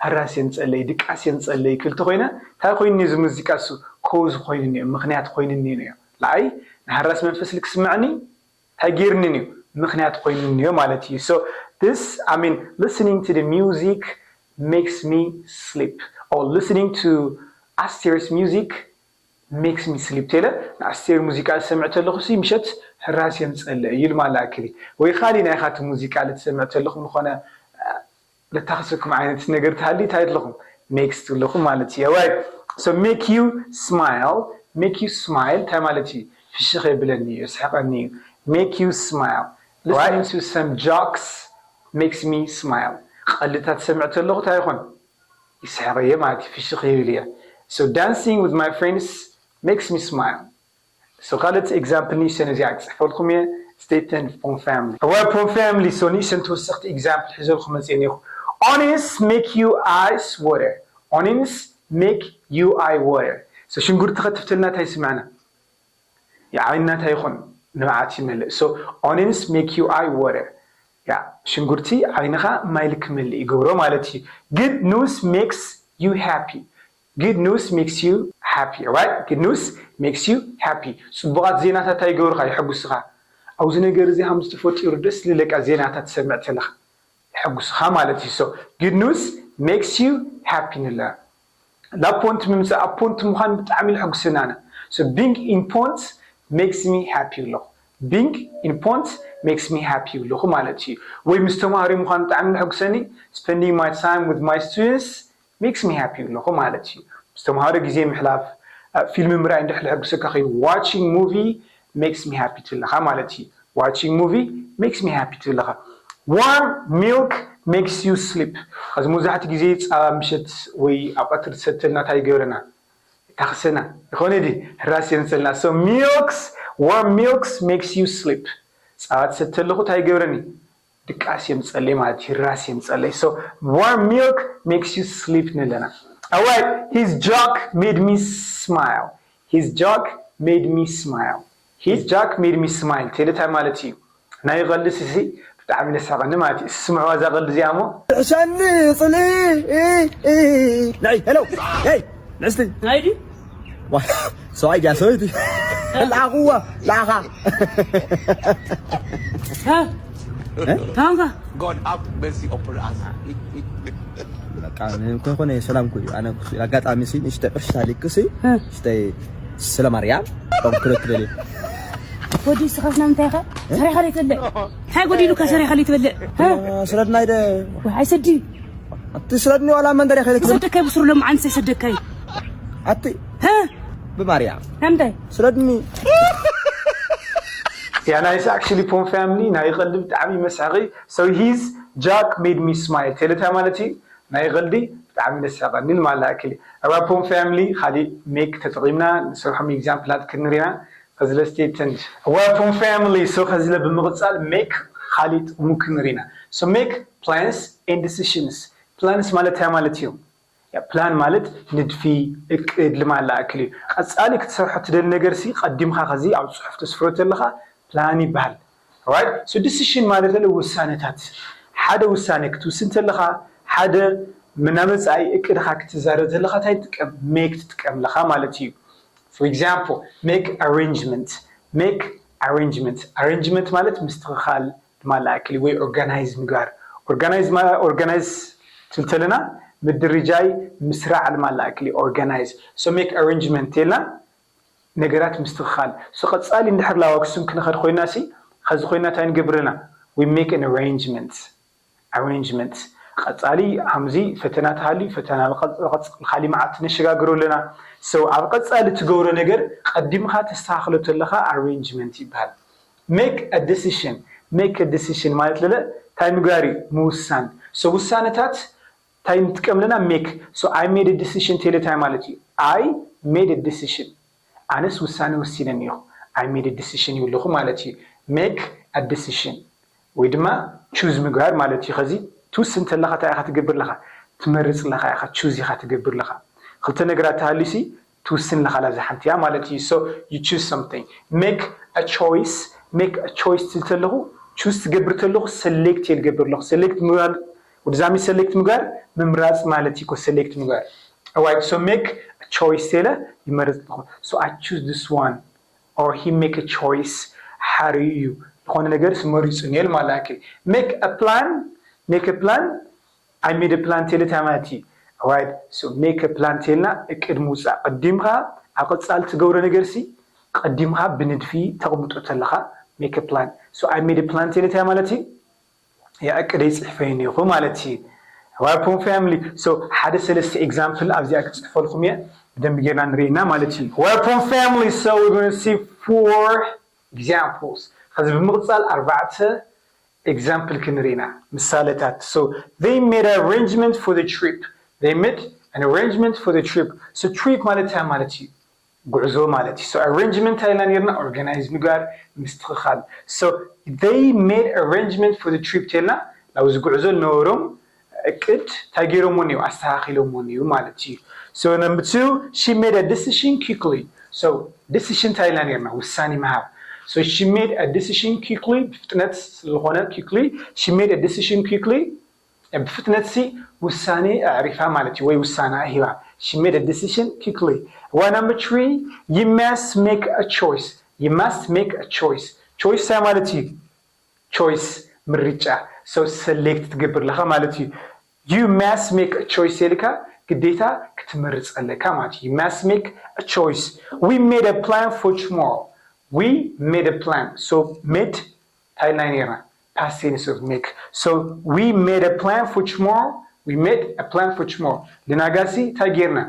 ሕራስ የምፀለይ ድቃስ የምፀለይ ክብል ተኮይነ እንታይ ኮይኑኒ እዚ ሙዚቃ እሱ cause ኮይኑኒ እዩ ምክንያት ኮይኑኒ እዩ። ንዓይ ንሕራስ መንፈስ ልክስምዐኒ እንታይ ገይርኒ እዩ ምክንያት ኮይኑኒ እዩ ማለት እዩ። So this I mean listening to the music makes me sleep or listening to Aster's music makes me sleep ተይለ ንኣስቴር ሙዚቃ ዝሰምዕ ተለኹ ሲ ምሸት ሕራስ የምፀለ እዩ ልማላ ክሊ ወይ ካሊ ናይ ካቲ ሙዚቃ ልትሰምዕ ተለኹም ዝኾነ ለታኽሰኩም ዓይነት ነገር ትሃሊ እንታይ ኣለኹም makes ትብለኹም ማለት እዩ። Right? So make you smile make you smile እንታይ ማለት እዩ? ፍሽኽ የብለኒ እዩ የስሕቐኒ እዩ። Make you smile Listening to some jokes makes me smile. ቀልድታት ሰምዕ ተለኹ እንታይ ይኾን? ይስሕቕ እየ ማለት እዩ፣ ፍሽኽ ይብል እየ። So dancing with my friends makes me smile. So ካልእ example ንእሽተን እዚኣ ክፅሕፈልኩም እየ። Stay tuned, Pon family. እዋይ Pon family፣ so ንእሽተን ተወሰኽቲ example ሒዘልኩም መፅእ እኒኹ። Onions make you eyes water. Onions make you eye water. So ሽንጉርቲ ከትፍተልና እንታይ ይስምዐና? የዓይንና እንታይ ይኾን? ንብዓት ይመልእ። So onions make you eye water. ያ ሽንጉርቲ ዓይንኻ ማይ ልክመልእ ይገብሮ ማለት እዩ። Good news makes you happy. Good news makes you happy, right? Good news makes you happy. ጽቡቓት ዜናታት እንታይ ይገብሩኻ? የሐጉስኻ። ኣብዚ ነገር እዚ ሃምዚ ተፈጢሩ ደስ ልለካ ዜናታት ትሰምዕ ተለኻ የሐጉስኻ ማለት እዩ። So good news makes you happy ንላ ናብ ፖንት ምምፃእ ኣብ ፖንት ምዃን ብጣዕሚ የሐጉሰና። So being in ፖንት makes me happy ኣለኹ። Being in ፖንት makes me happy ኣለኹ ማለት እዩ። ወይ ምስ ተማሃሮ ምዃን ብጣዕሚ የሐጉሰኒ። Spending my time with my students makes me happy ኣለኹ ማለት እዩ። ምስ ተማሃሮ ግዜ ምሕላፍ፣ ፊልም ምርኣይ እንድሕር ዘሐጉሰካ ኮይኑ፣ watching movie makes me happy ትብለኻ ማለት እዩ። Watching movie makes me happy ትብለኻ። Warm milk makes you sleep። ከዚ መብዛሕትኡ ግዜ ፃባ ምሸት ወይ ኣብ ቀትሪ ትሰተልና እንታይ ይገብረና? ይታኽሰና ይኾነ ዲ? ሕራስ የምፀልና። So milks, warm milks makes you sleep። ፃባ ትሰተለኹ እንታይ ይገብረኒ? ድቃስ የምፀለይ ማለት ሕራስ የምፀለይ። So warm milk makes you sleep ንለና። Alright, his joke made me smile. His joke made me smile. His joke made me smile. ቴለታይ ማለት እዩ ናይ ቐልዲ ስሲ ብጣዕሚ ለሳቐኒ ማለት እዩ። ስምዕዋ እዛ ቐልዲ እዚኣ እሞ። ሕሸኒ ጽልኢ። ናይ ሄሎ ሄይ ንዕስቲ ናይ ዲ ሰብኣይ ጃ ሰበይቲ ለዓኽዋ ለዓኻ ታንካ God have mercy upon us. በቃ እንኮይኮነ ሰላም ኩ ኣነ ኣጋጣሚ ሲ ንሽተ ቅርሽታ ሊክሲ ሽተ ስለ ማርያም ቁርክለት ለሊ ወዲ ስኻስ ናምንታይ ኢኻ ሰሪኻ ለይትበልዕ? እንታይ ጎዲሉካ ሰሪኻ ለይትበልዕ? ስለድናይ ደ ኣይሰዲ ኣቲ ስለድኒ ዋላ መንደር ኢኻ ለይትበልዕ? ሰደካይ ብስሩ ሎም ዓንሰ ሰደካይ ኣቲ ብማርያም ናምንታይ ስለድኒ Yeah, nice. Actually, Pon family, ናይ ቐልዲ ብጣዕሚ መስሓቂ። So his joke made me smile. ቴለታ ማለት እዩ ናይ ቐልዲ ብጣዕሚ ደሳቐኒ ማለት ኣክሊ። እባ Pon family፣ ካሊእ make ተጠቒምና ንሰርሖም exampleኣት ክንሪና። ከዝለ stay tuned። እዋ Pon family፣ so ከዝለ ብምቕጻል make ካሊእ ጥቕሙ ክንሪና። So make plans and decisions. Plans ማለት እንታይ ማለት እዩ? ፕላን ማለት ንድፊ፣ እቅድ፣ ልማድ ዝኣክል እዩ። ቀጻሊ ክትሰርሖ ትደሊ ነገር ሲ ቀዲምካ ከዚ ኣብ ጽሑፍ ተስፍሮ ተለኻ ፕላን ይበሃል። Right? So decision ማለት ለ ውሳነታት፣ ሓደ ውሳነ ክትውስን ተለኻ፣ ሓደ ምናመጻኢ እቅድኻ ክትዛረብ ተለኻ እንታይ ትጥቀም? Make ትጥቀም ኣለኻ ማለት እዩ። For example, make arrangement. Make arrangement. Arrangement ማለት ምስትኽኻል፣ ማለት ኣክሊ ወይ organize ምግባር። Organize organize ትብል ተለና ምድርጃይ ምስራዕ ማለት ኣክሊ organize። So make arrangement ተልና ነገራት ምስትኽኻል። So ቀጻሊ እንድሕር ላዋክሱም ክንኸድ ኮይና ሲ ኸዚ ኮይና እንታይ ንገብር ኣለና? We make an arrangement. Arrangement ቀጻሊ ሃምዚ ፈተና ተሃልዩ ፈተና ካሊ መዓልቲ ነሸጋግሮ ኣለና። So ኣብ ቀጻሊ ትገብሮ ነገር ቀዲምኻ ተስተኻኽሎ ተለኻ arrangement ይበሃል። Make a decision. Make a decision ማለት ለለ እንታይ ምግባር እዩ? ምውሳን። So ውሳነታት እንታይ ንጥቀም ኣለና? Make. So I made a decision ቴለ እንታይ ማለት እዩ? I made a decision. ኣነስ ውሳነ ወሲነ እኒኹ። I made a decision ይብለኹ ማለት እዩ። Make a decision ወይ ድማ choose ምግባር ማለት እዩ። ከዚ ትውስን ተለኻ እንታይ ኢኻ ትገብር ኣለኻ? ትመርፅ ኣለኻ ኢኻ፣ choose ኢኻ ትገብር ኣለኻ። ክልተ ነገራት ተሃልዩሲ ትውስን ኣለኻ ላብዛ ሓንቲ እያ ማለት እዩ። So you choose something. Make a choice. Make a choice ትብል ተለኹ choose ትገብር ተለኹ select እየ ዝገብር ኣለኹ። Select ምግባር ወድዛሚ select ምግባር ምምራፅ ማለት እዩ። Select ምግባር Alright, so make a choice ቴለ ይመርፅ ኣለኹ። So I choose this one or he make a choice ሓርዩ እዩ ዝኾነ ነገር ስመሪፁ ኔል ማለት ኣክል make a plan make a plan I made a plan ቴለ እንታይ ማለት እዩ? Alright, so make a plan ቴልና እቅድ ምውፃእ ቅዲምኻ ኣብ ቀፃሊ ትገብሮ ነገር ሲ ቅዲምኻ ብንድፊ ተቕምጦ ተለኻ make a plan. So I made a plan ቴለ እንታይ ማለት እዩ? የእቅደይ ፅሒፈ እኒኹ ማለት እዩ። Welcome family. So ሓደ ሰለስተ example ኣብዚኣ ክፅሕፈልኩም እየ ብደንብ ጌርና ንርእና ማለት እዩ። Welcome family. So we're going to see four examples. ከዚ ብምቕፃል ኣርባዕተ example ክንርኢ ኢና፣ ምሳሌታት። So they made arrangement for the trip. They made an arrangement for the trip. So trip ማለት እንታይ ማለት እዩ? ጉዕዞ ማለት እዩ። So arrangement እንታይ ኢልና ነርና? Organize ምግባር፣ ምስትኽኻል። So they made arrangement for the trip ተልና ናብዚ ጉዕዞ ዝነበሮም እቅድ እንታይ ገይሮሞ ነይሩ? ኣስተኻኺሎሞ ነይሩ ማለት እዩ። So number two, she made a decision quickly. So decision እንታይ ኢልና ነርና? ውሳኔ ምሃብ። So she made a decision quickly፣ ብፍጥነት ስለዝኾነ quickly፣ she made a decision quickly፣ ብፍጥነት ሲ ውሳኔ ኣዕሪፋ ማለት እዩ፣ ወይ ውሳኔ ሂባ። She made a decision quickly. One number three, you must make a choice. You must make a choice. Choice እንታይ ማለት እዩ? Choice ምርጫ። So select ትገብር ኣለኻ ማለት እዩ። You must make a choice ኢልካ ግዴታ ክትመርፅ ኣለካ ማለት እዩ። You must make a choice. We made a plan for tomorrow. We made a plan. So made እንታይ ኢልና ነርና? Past tense of make. So we made a plan for tomorrow. We made a plan for tomorrow. ልናጋሲ እንታይ ጌርና?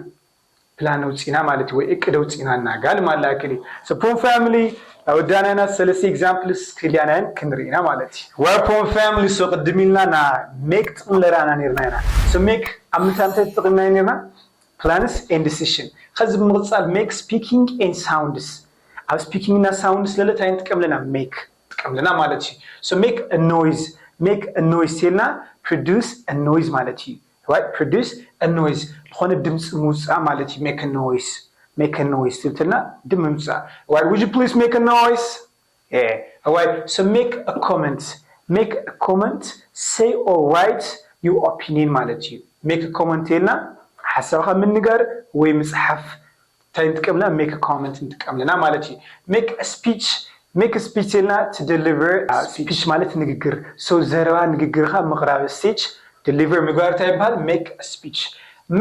ፕላን ኣውፂና ማለት ወይ እቅድ ኣውፂና እናጋል ማላክል። So ፖም ፋሚሊ ኣወዳናና ሰለስተ examples ክልያናን ክንርኢና ማለት እዩ። Well ፖም ፋሚሊ፣ so ቅድም ኢልና ና make ጥቕሚ ለራና ነርና ኢና። So make ኣብ ምንታይ ምንታይ ተጠቒምና ነርና? Plans and decision። ከዚ ብምቕፃል make speaking and sounds። ኣብ speaking እና sounds ለለ እንታይ ንጥቀም ኣለና? Make ንጥቀም ኣለና ማለት እዩ። So make a noise። Make a noise ተልና produce a noise ማለት እዩ። Right? Produce a noise። ዝኾነ ድምፂ ምውፃእ ማለት እዩ። Make a noise። Make a noise ትብትልና ድምፂ ምውፃእ። Right? Would you please make a noise? Yeah. Right? So make a comment። Make a comment, say or write your opinion ማለት እዩ። Make a comment ተልና ሓሳብካ ምንጋር ወይ ምፅሓፍ እንታይ ንጥቀምና? Make a comment ንጥቀምና ማለት እዩ። Make a speech። Make a speech ተልና to deliver speech ማለት ንግግር። So ዘረባ ንግግርካ ምቕራብ፣ speech deliver ምግባር እንታይ ይበሃል? Make a speech።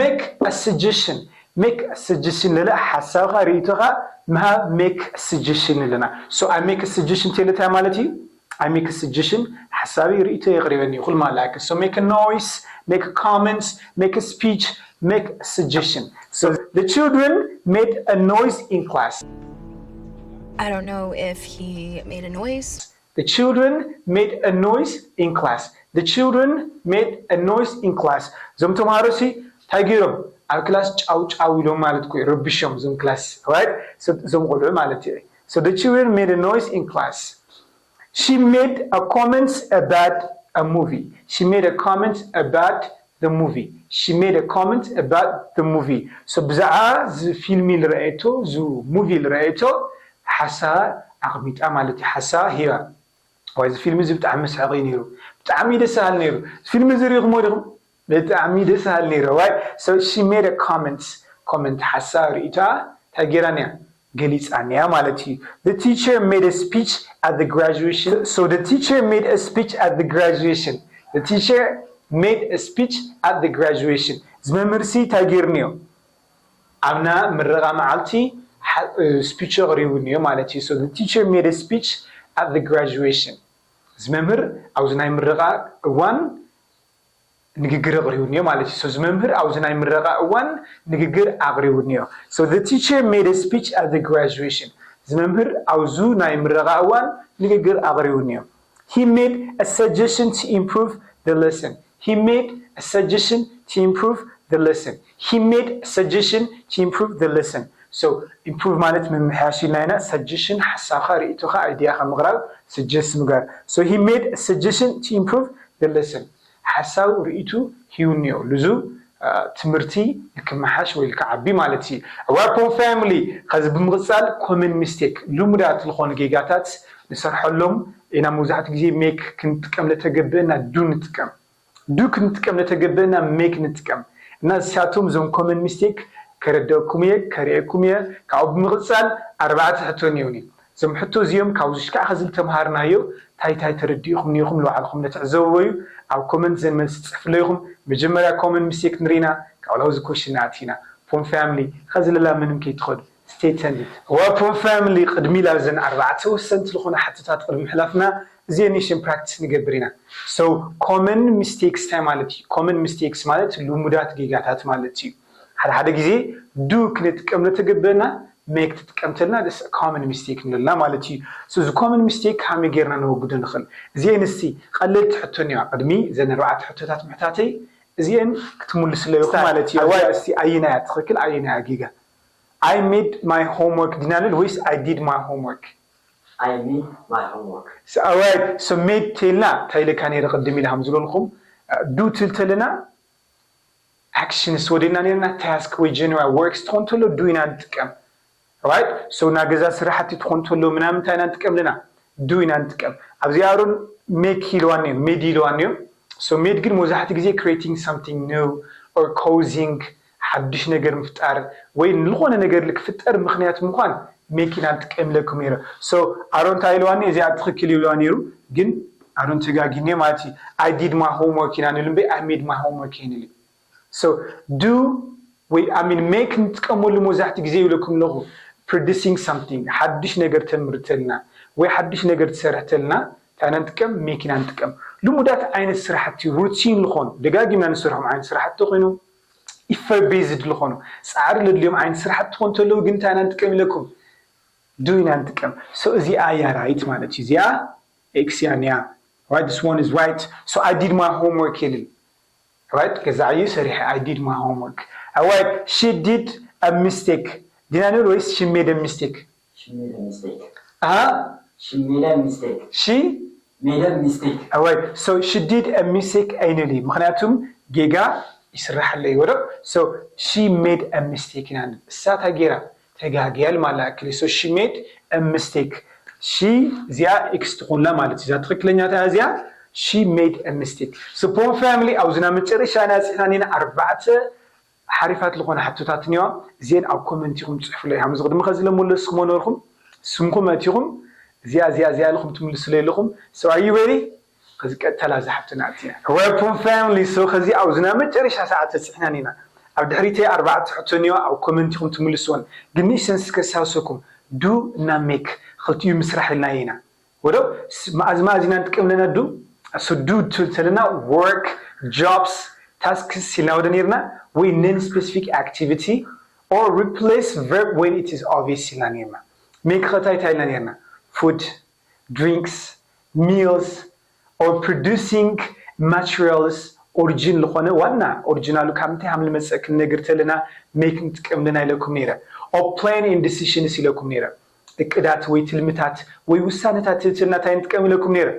Make a suggestion። Make a suggestion ለለ ሓሳብካ ርእይቶካ ምሃብ make a suggestion ኣለና። So I make a suggestion ተለ እንታይ ማለት እዩ? I make a suggestion ሓሳቢ ርእይቶ የቕርበኒ ይኹል ማለት። So make a noise, make a comments, make a speech, make a suggestion. So the children made a noise in class. I don't know if he made a noise. The children made a noise in class. The children made a noise in class. እዞም ተምሃሮ ሲ እንታይ ገይሮም? ኣብ ክላስ ጫው ጫው ኢሎም ማለት እኮ እዩ፣ ረቢሾም እዞም ክላስ፣ right? እዞም ቆልዑ ማለት እዩ። So the children made a noise in class. She made a comment about a movie. She made a comment about the movie. She made a comment about the movie. So ብዛዕባ እዚ ፊልሚ ዝረኣየቶ፣ እዚ ሙቪ ዝረኣየቶ ሓሳባ ኣቕሚጣ ማለት እዩ። ሓሳባ ሂባ። ዋይ፣ እዚ ፊልሚ እዚ ብጣዕሚ መስሓቂ እዩ ነይሩ። ብጣዕሚ ደስ በሃሊ ነይሩ። እዚ ፊልሚ እዚ ርኢኹሞ ዲኹም? ብጣዕሚ ደስ በሃሊ ነይሩ። Right? So she made a comment. ኮመንት፣ ሓሳብ፣ ርእይታ እንታይ ገይራ እያ? ገሊፃ እያ ማለት እዩ። The teacher made a speech at the graduation. So the teacher made a speech at the graduation. The teacher made a speech at the graduation. እዚ መምህር ሲ እንታይ ገይሩ ነይሩ? ኣብና ምረቓ መዓልቲ ስፒች ኣቕሪቡ ነይሩ ማለት እዩ። So the teacher made a speech at the graduation. እዚ መምህር ኣብዚ ናይ ምረቓ እዋን ንግግር ኣቕሪቡ ነይሩ ማለት እዩ። So እዚ መምህር ኣብዚ ናይ ምረቓ እዋን ንግግር ኣቕሪቡ ነይሩ። So the teacher made a speech at the graduation. እዚ መምህር ኣብዚ ናይ ምረቓ እዋን ንግግር ኣቕሪቡ ነይሩ። He made a suggestion to improve the lesson. He made a suggestion to improve the lesson. He made a suggestion to improve the lesson. So improve ማለት ምምሕያሽ ኢልና ኢና። Suggestion ሓሳብካ፣ ርእይቶካ፣ ኣይድያካ ምቕራብ፣ suggest ምግባር። So he made a suggestion to improve the lesson. ሓሳብ ርእይቱ ሂቡ እኒኦ። ልዙ ትምህርቲ ንክመሓሽ ወይ ንክዓቢ ማለት እዩ። Welcome family። ከዚ ብምቕፃል common mistake፣ ልሙዳት ዝኾኑ ጌጋታት ንሰርሐሎም ኢና። መብዛሕትኡ ግዜ make ክንጥቀም ለተገብእና do ንጥቀም። Do ክንጥቀም ለተገብእና make ንጥቀም። እና እሳቶም እዞም common mistake ከረደእኩም እየ፣ ከርእየኩም እየ። ካብኡ ብምቕፃል ኣርባዕተ ሕቶ እኒኦኒ። እዞም ሕቶ እዚኦም ካብ ውሽጢ ከዓ ከዚ ዝተምሃርናዮ እንታይ እንታይ ተረዲእኹም እኒኹም ንባዕልኹም ለትዕዘብዎ እዩ። ኣብ comment ዘን መልሲ ትፅሕፍሎ ኢኹም። መጀመርያ common mistake ንርኢና፣ ካብ ላውዚ question ኣቲና። ፖም family፣ ከዚ ለላ ምንም ከይትኸዱ። Stay tuned። ዋ ፖም family፣ ቅድሚ ላብዘን ኣርባዕተ ወሰንቲ ዝኾነ ሕቶታት ቅድሚ ምሕላፍና እዚኦ ኒሽን practice ንገብር ኢና። So common mistakes እንታይ ማለት እዩ? Common mistakes ማለት ልሙዳት ጌጋታት ማለት እዩ። ሓደ ሓደ ግዜ do ክንጥቀም ለተገብእና make ትጥቀም ተልና this common mistake ንብለላ ማለት እዩ። So እዚ common mistake ከመይ ጌርና ነወግዶ ንኽእል? እዚኤን እስቲ ቀለልቲ ሕቶ እኒዋ ቅድሚ ዘን ኣርባዕተ ሕቶታት ምሕታተይ እዚኤን ክትምልስለይ ኢኹም ማለት እዩ። እዚኣ እስቲ ኣየናያ ትኽክል ኣየናያ ጌጋ? I made my homework ዲና ንብል ወይስ I did my homework? I made my homework. So, alright, so made ተልና እንታይ ኢለካ ነይረ ቅድም ኢለ ከም ዝበልኩም do ትብል ተለና actions ወዲና ነርና task ወይ general works ትኾን ተሎ do ኢና ንጥቀም። Right? So ናይ ገዛ ስራሕቲ ትኾን ተሎ ምናምን እንታይ ኢና ንጥቀም ኣለና? Do ኢና ንጥቀም። ኣብዚ ኣሮን make ኢልዋን እዮም made ኢልዋን እዮም። So made ግን መብዛሕትኡ ግዜ creating something new or causing ሓድሽ ነገር ምፍጣር ወይ ንዝኾነ ነገር ክፍጠር ምኽንያት ምዃን make ኢና ንጥቀም ኢለኩም ነይረ። So ኣሮን እንታይ ኢልዋኒ እዚኣ ትኽክል ኢልዋ ነይሩ ግን ኣሮን ተጋጊኔ ማለት እዩ። I did my homework ኢና ንብል እምበይ I made my homework ይንል። So do ወይ I mean make ንጥቀመሉ መብዛሕትኡ ግዜ ይብለኩም ኣለኹ producing something ሓድሽ ነገር ተምርተልና ወይ ሓድሽ ነገር ትሰርሕተልና እንታይ ኢና ንጥቀም make ኢና ንጥቀም። ልሙዳት ዓይነት ስራሕቲ routine ዝኾኑ ደጋጊምና ንሰርሖም ዓይነት ስራሕቲ ኮይኑ effort based ዝኾኑ ፃዕሪ ለድልዮም ዓይነት ስራሕቲ ትኾን ተለዉ ግን እንታይ ኢና ንጥቀም ኢለኩም do ኢና ንጥቀም። So እዚኣ እያ right ማለት እዩ። እዚኣ X እያ ኒያ right this one is right so I did my homework ይብል right ገዛዕ እዩ ሰሪሐ I did my homework right she did a mistake ዲና ንብል ወይስ she made a mistake She made a mistake. ኣሃ She made a mistake. she Made a mistake. right so she did a mistake ኣይንብል እዩ ምክንያቱም ጌጋ ይስራሕ ኣሎ ይበሎ so she made a mistake ኢና ንብል እሳ እንታይ ጌራ ተጋግያ ኢልና ንኣክል so she made a mistake she እዚኣ X ትኾንላ ማለት እዩ እዛ ትኽክለኛታ እዚኣ she made a mistake so poem family ኣብዚ ናብ መጨረሻ ኢና በፂሕና እኒና ኣርባዕተ ሓሪፋት ዝኾነ ሕቶታት እኒዋ እዚአን ኣብ comment ኢኹም ትፅሕፉለይ ከምዚ ቅድሚ ከዚ ለመለስኹም ነበርኩም ስምኩም ኣእቲኹም እዚኣ እዚኣ እዚኣ ኢልኩም ትምልሱለይ ኣለኹም so are you ready ከዚ ቀጥታ ላዛ ሓፍትና ኣእቲና right poem family so ከዚ ኣብዚ ናብ መጨረሻ ሰዓት በፂሕና እኒና ኣብ ድሕሪተይ ኣርባዕተ ሕቶ እኒዋ ኣብ comment ኢኹም ትምልስወን ግን ንእሽተን እስከ ሳውሰኩም do እና make ክልቲኡ ምስራሕ ኢልናዮ ኢና ወዶ መኣዝ መኣዝ ኢና ንጥቀም ኣለና do so do ትብል ተለና work jobs tasks ኢልና ወደ ነርና ወይ non specific activity or replace verb when it is obvious ኢልና ነርና make ኸ እንታይ እንታይ ኢልና ነርና food drinks meals or producing materials origin ዝኾነ ዋና original ኡ ካብ ምንታይ ሃም ልመፀእ ክንነግር ተለና make ንጥቀም ኣለና ኢለኩም ነይረ or plan and decisions ኢለኩም ነይረ እቅዳት ወይ ትልምታት ወይ ውሳነታት ትብል ተለና እንታይ ንጥቀም ኢለኩም ነይረ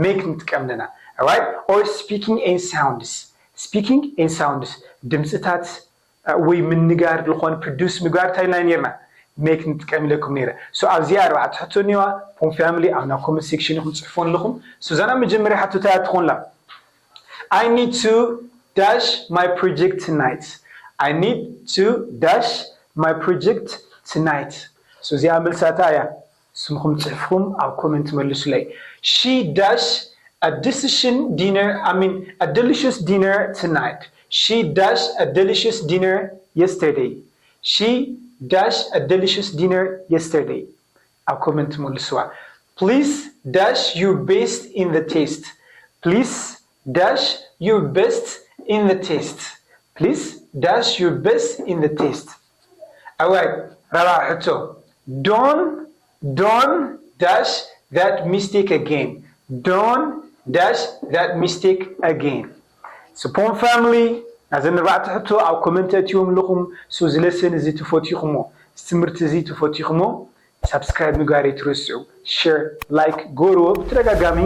make ንጥቀም ኣለና right or speaking and sounds speaking and sounds ድምፅታት ወይ ምንጋር ዝኾነ produce ምግባር እንታይ ኢልና ነርና make ንጥቀም ኢለኩም ነይረ so ኣብዚኣ ኣርባዕተ ሕቶ እኒዋ poem family ኣብ ናብ comment section ኢኹም ፅሕፎ ኣለኹም so እዛ ናብ መጀመርያ ሕቶ እንታይ ትኾንላ I need to dash my project tonight I need to dash my project tonight so እዚኣ መልሳታ እያ ስምኹም ፅሕፍኹም ኣብ comment መልሱለይ she dash a decision dinner I mean a delicious dinner tonight she dash a delicious dinner yesterday she dash a delicious dinner yesterday ኣብ comment መልስዋ please dash your best in the test please dash your best in the test please dash your best in the test ኣዋይ ራብዓ ሕቶ don't don't dash that mistake again don't dash that mistake again so poem family ናዘን ኣርባዕተ ሕቶ ኣብ comment ኣእትዎም ኣለኹም so እዚ lesson እዚ ትፈቲኹሞ እዚ ትምህርቲ እዚ ትፈቲኹሞ subscribe ምግባር ኣይትረስዑ share like ጎርዎ ብተደጋጋሚ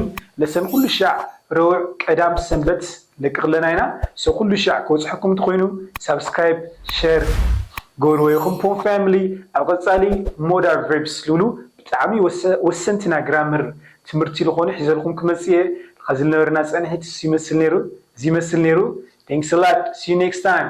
lesson ኩሉ ሻዕ ረቡዕ ቀዳም ሰንበት ለቅቕ ኣለና ኢና so ኩሉ ሻዕ ክበፅሐኩም እንተኮይኑ subscribe share ጎርዎ ኢኹም poem family ኣብ ቀፃሊ modal verbs ዝብሉ ብጣዕሚ ወሰንቲ ናይ grammar ትምህርቲ ዝኾኑ ሒዘልኩም ክመፅእ እየ ዝነበረና ፀንሒት ይመስል ነይሩ እዚ ይመስል ነይሩ thanks a lot see you next time